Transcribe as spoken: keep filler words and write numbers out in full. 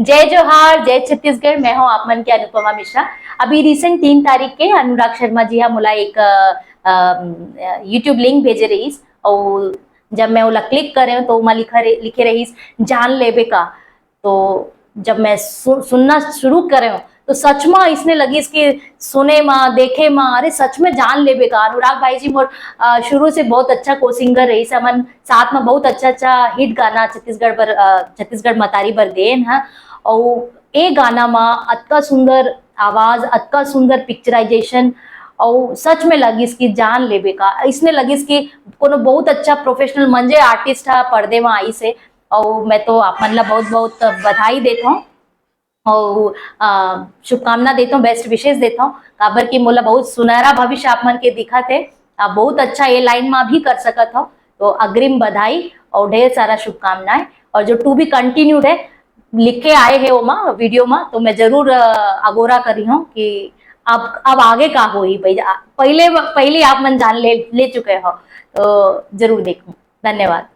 जय जोहार, जय छत्तीसगढ़। मैं हूं आप मन के अनुपमा मिश्रा। अभी recent तीन तारीख के अनुराग शर्मा जी हा मोला एक अ, अ, YouTube link भेजे रहिस, और जब मैं ओला click करे हूं तो ओमा लिखा रहे, लिखे रहिस, "जान लेबे का।" तो जब मैं सु, सुनना शुरू करे हूं तो सच में इसने लगिस कि सुने मा, देखे मा, अरे सच में जान लेबे का। अनुराग भाई जी मोर अ, शुरू से बहुत अच्छा co-singer रहिस, हमन साथ में बहुत अच्छा अच्छा hit गाना छत्तीसगढ़ बर, अ, छत्तीसगढ़ मतारी बर देन हा। और ए गाना मा अतका सुंदर आवाज, अतका सुंदर picturization, और सच में लगिस कि जान लेबे का। इसने लगिस कि कोनो बहुत अच्छा professional मंजे artist हा पर्दे मा आइस हे। और मैं तो आप मन ला बहुत बहुत बधाई देत हूं और अ, शुभकामना देत हूं, best wishes देत हूं, काबर कि मोला बहुत सुनहरा भविष्य आप मन के दिखत हे। आप बहुत अच्छा ये line मा भी कर सकत हो, तो अग्रिम बधाई और ढेर सारा शुभकामनाएं। और जो to be continued है, लिख के आए हे ओमा video मा, तो मैं जरूर अ, अगोरा करी हूं कि अब अब आगे का होही भाई। आ, पहले पहले आप मन जान ले ले चुके हो, तो जरूर देखूं। धन्यवाद।